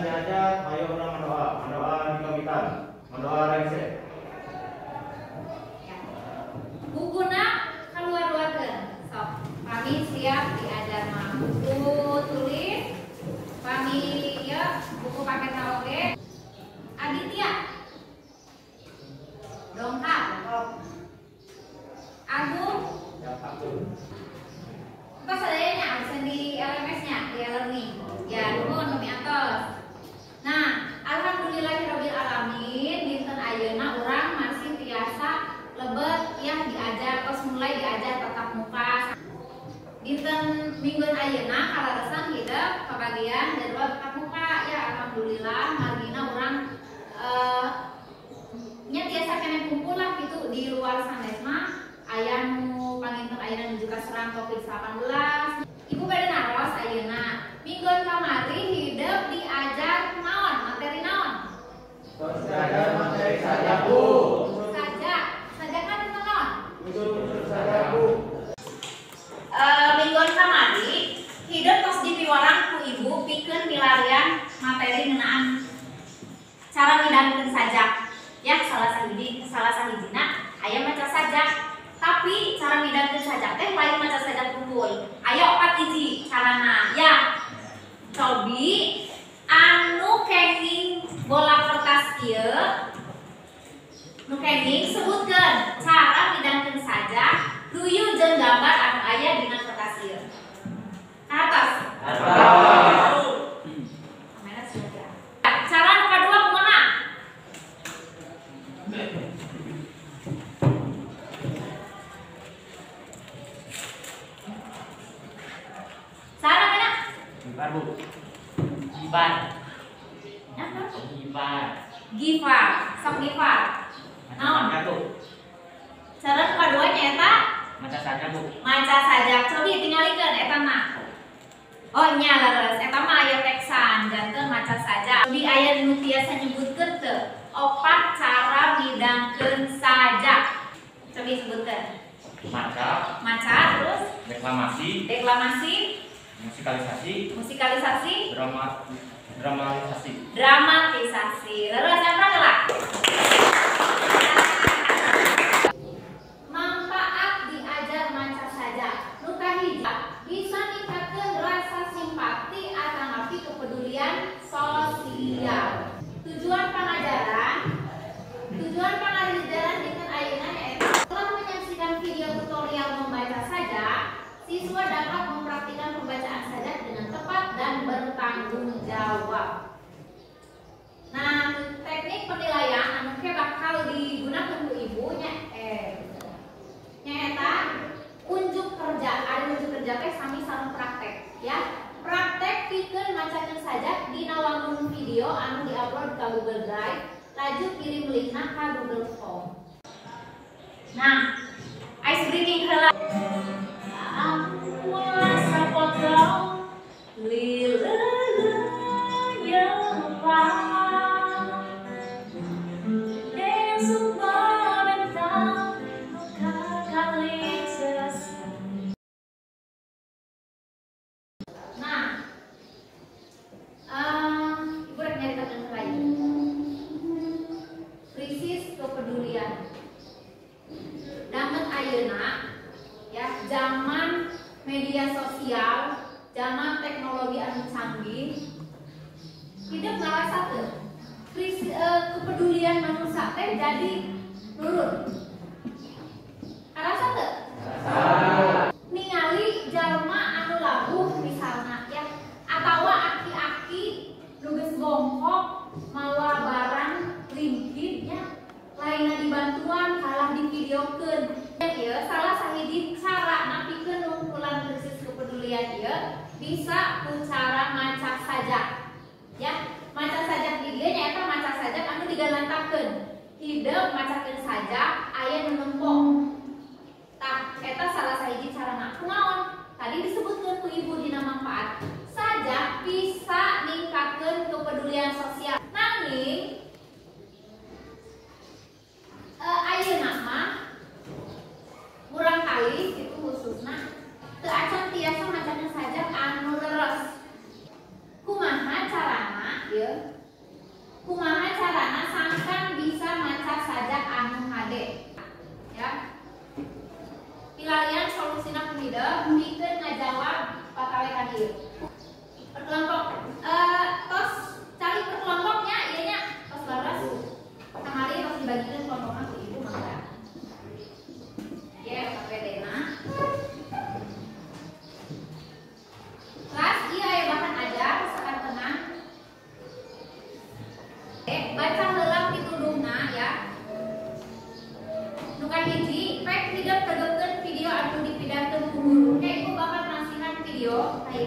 Diajar, ayo urang mendoa, mendoa di kawitan, mendoa rengse. Ya. Bukuna kaluar-luarkeun. Sok, kami siap diajar mah. Buku tulis, kami ya buku paket oge. Aditya. Dongkap. Agung. Tos sadayanya absen di LMS-nya, di e-learning. Ya, nuhun kami atos. Nah, alhamdulillahirabbil alamin dinten ayeuna urang masih tiasa lebet yang diajar tos mulai diajar tatap muka. Dinten mingguan ayeuna kaleresan hidep kabagian jadwal tatap muka ya alhamdulillah margina urang nya tiasa keneh kumpul lah gitu di luar sanes mah aya nu panginten ayeuna nuju kaserang Covid-19. Ibu bade naros ayeuna mingguan kamari hidep diajar naon materi naon? Diajar materi sajak Bu. Sajak. Sajak kan tentang naon? Unsur-unsur sajak Bu. Mingguan kamari hidep tos dipiwarang ku ibu pikeun milarian materi ngeunaan cara midangkeun sajak. Ya salah sahijina aya maca sajak. Tapi cara midangkeun sajak teh lain maca sajak kumpul. Aya opat hiji carana. Ya. Cobi anu kenging bola kertas ieu nu kenging sebutkeun cara midangkeun sajak duyu jeung gambar anu aya dina kertas ieu. Ka atas. Cara nu kadua kumaha? Saha namanya? Gifar, Bu. Gifar. Gifar. Gifar, sok Gifar. Naon? Cara nu kadua nyaeta maca sajak, Bu. Maca sajak. Cobi tingalikeun eta mah. Oh nya leres, eta mah aya teksan janten maca sajak. Cobi aya nu tiasa nyebutkeun teu? Opat cara midangkeun sajak. Cobi sebutkeun. Maca. Maca terus deklamasi. Deklamasi. Musikalisasi. Musikalisasi. Dramatisasi. Dramatisasi. Leres yang lah. Manfaat diajar maca sajak. Nu kahiji bisa ningkatkeun rasa simpati atanapi kepedulian sosial. Tujuan pangajaran dinten ayeuna nyaeta setelah menyaksikan video tutorial membaca sajak, siswa dapat mempraktikkan pembacaan sajak dengan tepat dan bertanggung jawab. Nah, teknik penilaian anu ke bakal digunakan ku ibu nya nyaeta unjuk kerja. Ada unjuk kerja teh sami sareng praktek ya. Praktek pikeun macakeun sajak dina wangun video anu diupload ka Google Drive, laju kirim linkna ka Google Form. Nah, ice breaking heula. Aku asa potong Nah, ibu rek nyaritakeun heula ieu. Krisis kepedulian. Damet ayeuna ya, zaman media sosial, zaman teknologi anu canggih, hidup ngarasa teu krisis kepedulian manusia teh jadi nurun. Ngarasa teu? Ningali jalma anu labuh misalna ya, atawa aki-aki nu geus bongkok mawa barang lincid nya, lainna dibantuan kalah divideokeun. Ieu salah sahiji cara napikeun nungkulan krisis kepedulian ieu bisa ku cara maca sajak. Ya, maca sajak di dieu nyaeta maca sajak anu digalantakeun. Hidep macakeun sajak aya nu nempo. Tah, eta salah sahiji carana. Kunaon? Tadi disebutkeun ku ibu dina manfaat. Sajak bisa ningkatkeun kepedulian sosial. Nanging ayeuna mah murangkalih itu khususna teu acan tiasa macakeun sajak anu leres. Kumaha carana ieu?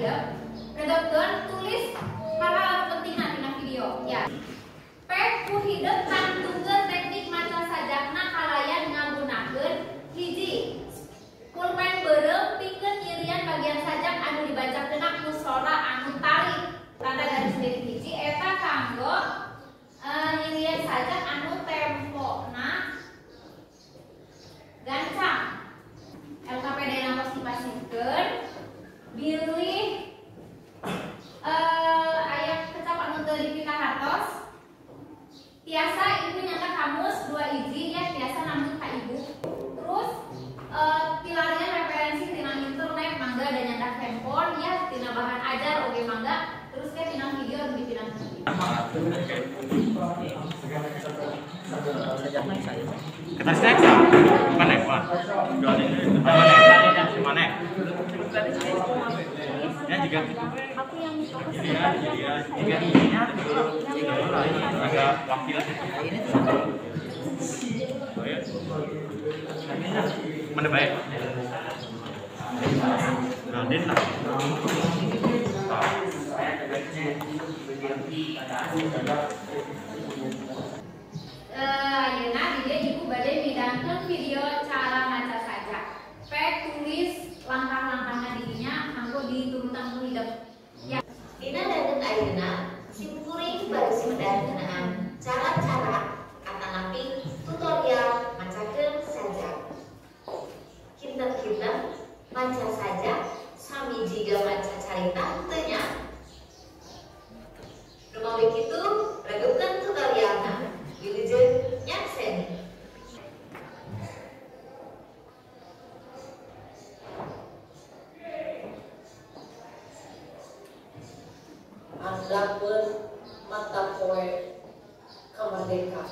hidep. Regepkeun tulis hal-hal anu pentingna dina video ya. P ku hidep tangtungkeun teknik maca sajakna kalayan ngagunakeun hiji pulpen beureum pikeun nyirian bagian sajak anu dibacakeun ku sora anu tarik. Tanda garis miring hiji eta kanggo nyirian sajak anu tempona gancang. LKPD na tos dipasihkeun bilih aya kecap anu teu dipikahartos tiasa ibu nyata kamus 2 hiji ya tiasa nambut ka ibu. Terus pilarian referensi tina internet mangga dan nyandak handphone ya tina bahan ajar oge mangga terus ke tina video anu dipinang video. Kertas teks bukan lewat. Mana? Ya juga aku yang fokus ya agak wakil. Mana baik? Raden lah. Ayeuna di dieu ibu bade midangkeun video cara maca sajak. P tulis langkah-langkahna dirinya kanggo diturutan ku hidep. Ya. Dina danten ayeuna simkuring bade sumedang ngeunaan cara-cara atanapi tutorial macakeun sajak. Kinten-kinten maca sajak sami jiga maca carita henteu nya. Rumawi kitu regepkeun tutorialna. Wilujeng nyakseni. Andapeun mata poe kamerdekaan.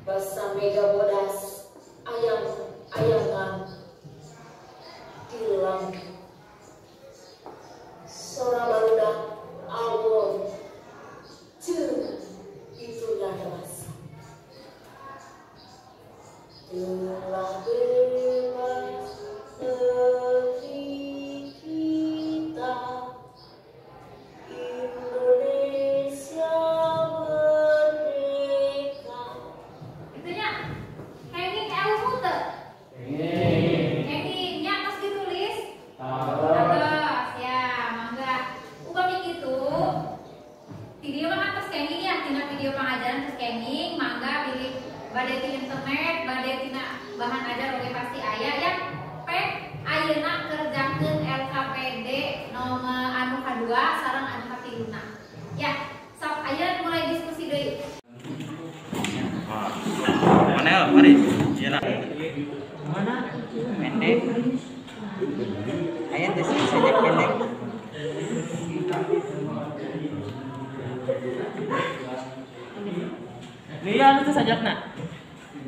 Basa mega bodas ayang-ayangan di langit. Sora barudak awon jeung itu nada masa. Telah bebas negeri kita, Indonesia merdeka. Itunya hanging ilmu teu? Hanging nya tos ditulis? Atos ya, mangga. Upami kitu video mah tos kenging ya, tina video pangajaran tos kenging, mangga pilih bade ti internet, bade tina bahan ajar oge pasti aya ya. P ayeuna kerjakeun LKPD nomor anu kadua sareng anu katiluna. Ya, sok ayeuna mulai diskusi deui. Mana ya, mari. Iya lah. Mana? Pendek. Aya teh sajak pendek. Iya, itu sajakna.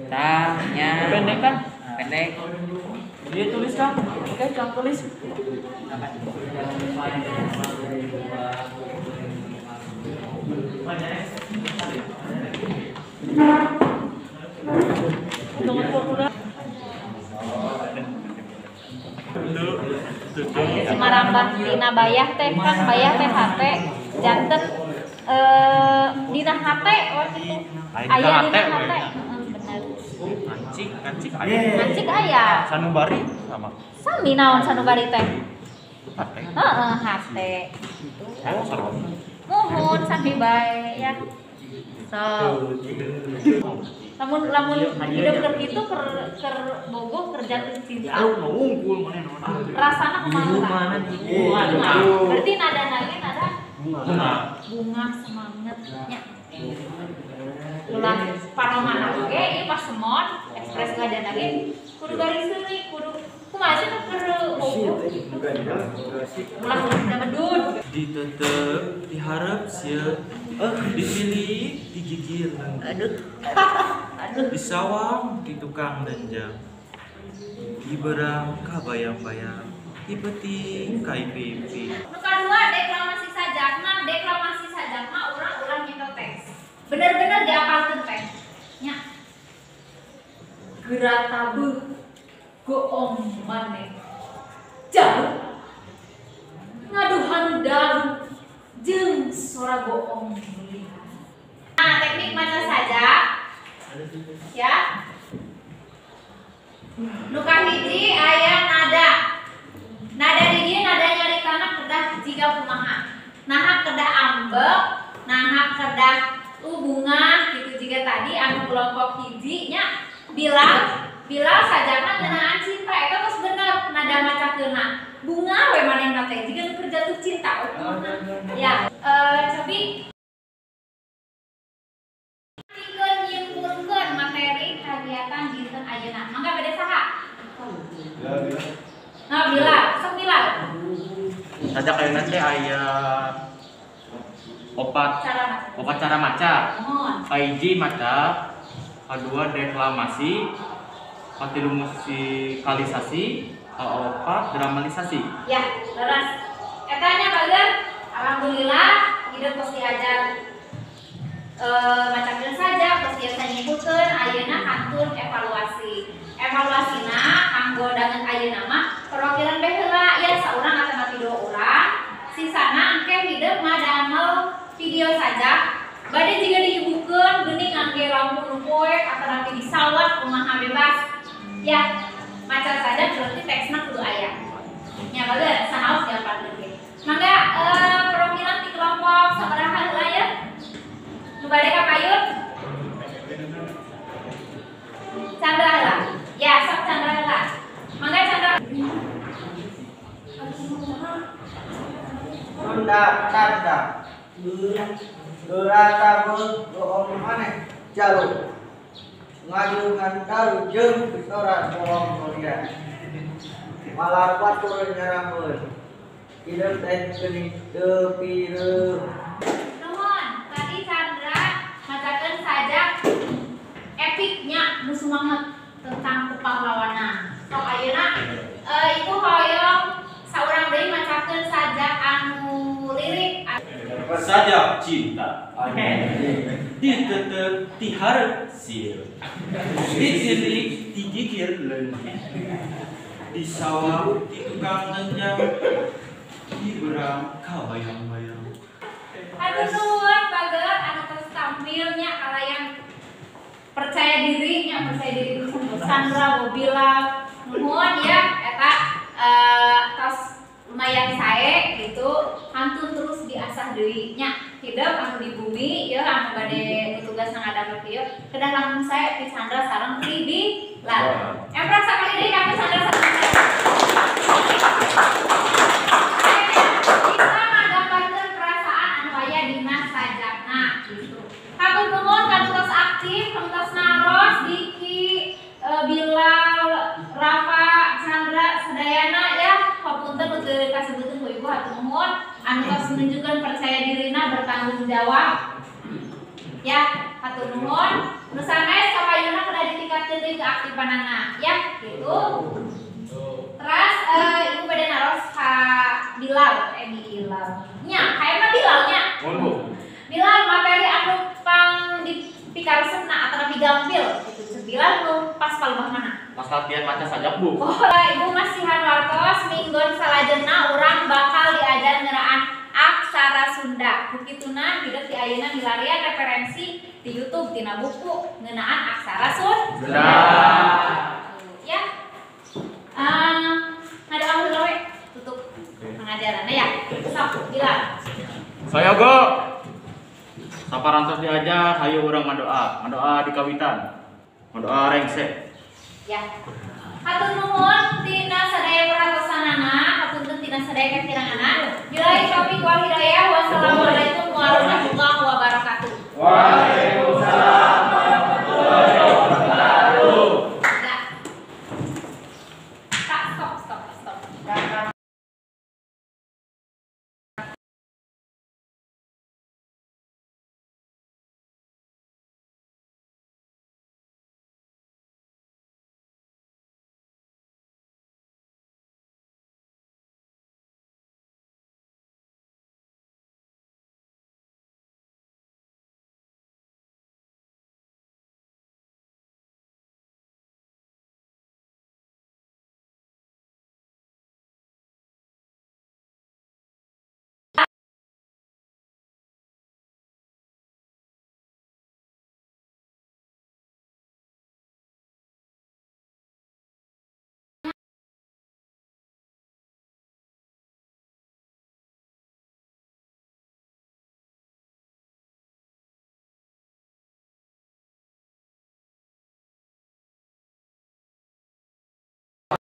Tah, nya. Pendek kan? Pendek. Dia tulis kan? Oke, Kang tulis. Sumarambah tina bayah teh kan bayah teh hate janten dina hate waktu itu aya dina hate bener. Ngancik, ngancik aya. Ngancik aya. Sanubari sama. Sami naon sanubari teh? Hate. Heeh, hate. Oh, muhun sami bae ya. So. Lamun lamun hidup keur kitu keur keur bogoh keur jatuh cinta. Rasana kumaha? Bunga. Berarti nadana ge nada bunga. Bunga semangatnya. Ulah paromana oge ieu pas semon ekspres ngadana ge kudu garis seuri kudu kumaha sih keur bogoh. Ulah medun. Ditetep diharap sia dipilih digigir. Aduh. Aduh. Di sawang di tukang denjang. Diberang kabayang-bayang. Di peuting ka impi-impi. Nu kadua deklamasi sajakna, deklamasi sajakna urang ulah nyekel teks. Bener-bener diapalkeun teks. Nya. Geratabeuh. Goong maneh jaluk ngaduhan dalu jeung sora goong lihat. Nah, teknik maca saja ya. Nu kahiji aya nada. Nada di dieu nada nyaritana kedah jiga kumaha. Naha kedah ambek, naha kedah bunga gitu jiga tadi anu kelompok hiji nya Bilal sajana ngeunaan cinta eta tos bener nada macakeunna. Bunga we manehna teh jiga nu keur jatuh cinta. Ya, cobi pikeun nyimpulkeun materi kegiatan dinten ayeuna. Mangga bade saha? Nah, Bilal, sok Bilal. Sajak ayeuna teh aya opat cara maca. Kahiji maca, kadua deklamasi, katilu musikalisasi, kaopat dramalisasi. Ya, leres. Eta nya bager, alhamdulillah hidup tos diajar macakeun saja tos biasa nyimpulkeun ayeuna kantun evaluasi. Evaluasina kanggo danget ayeuna mah perwakilan bae heula ya saurang atawa dua urang, sisana engke hidup ngadamel video saja. Bade jiga dihibukeun geuning ngangge lampu nu poek atanapi di sawah kumaha bebas. Ya, maca saja berarti teksna kudu aya. Nya bager sanaos diaparkeun ge. Mangga perwakilan ti kelompok sabaraha heula ya? Nu bade ka payun? Chandra heula. Ya, sok Chandra heula. Mangga Chandra. Sunda tanda. Durata goong maneh jaluk ngajuhan dalu jeung sora goong mulia malar batur nyarameun hideung teh geuning teu pireum. Nuhun, tadi Chandra macakeun sajak epiknya nu sumanget tentang kepahlawanan. Sok ayeuna ibu hoyong saurang deui macakeun sajak anu lirik. Sajak cinta ditetep tiharep sieun, ditilik digigir leungit, di sawah di tukang nenjang, di berang kabayang-bayang. Aduh nuhun bager anu tos tampilnya kalayan percaya dirinya, percaya diri Sandra Bilal. Nuhun ya eta tos lumayan sae gitu, hantun terus diasah deui nya. Hidup anu di bumi ya anu bade tugas ngadamel kieu kedah langkung sae ti Chandra sareng ti Bilal. Emprak sakali deui kanggo Chandra sareng bisa ngagambarkeun perasaan anu aya dina sajakna gitu. Hatur nuhun kanu tos aktif, kanu tos naros, Diki, Bilal, Rafa, Chandra, sadayana ya. Hapunten nu teu kasebuteun ku ibu hatur nuhun anu tos nunjukkeun percaya dirina bertanggung jawab. Ya, hatur nuhun. Nu sanes kapayunna kedah ditingkatkeun deui keaktifanana ya, gitu. Terus ibu bade naros ka Bilal, Bilal. Nya, kaema Bilal nya. Bilal materi anu pang dipikaresepna atanapi gampil gitu. Bilal nu pas palebah mana? Pas latihan maca sajak Bu. Oh, ibu masihan wartos minggon salajengna urang bakal diajar ngeraan aksara Sunda. Kukituna hidup di ayeuna milarian referensi di YouTube tina buku ngeunaan aksara Sunda. Ya. Ngadoa heula we tutup pengajaranna ya. Sok Bilal. Sayoga. Saparantos diajar hayu urang ngadoa, ngadoa di kawitan. Ngadoa rengse. Ya. Hatur nuhun tina sadaya perhatosanana, hapunten tina sadaya kakiranganna. Billahi taufiq wal hidayah. Wassalamualaikum warahmatullahi wabarakatuh. Waalaikumsalam.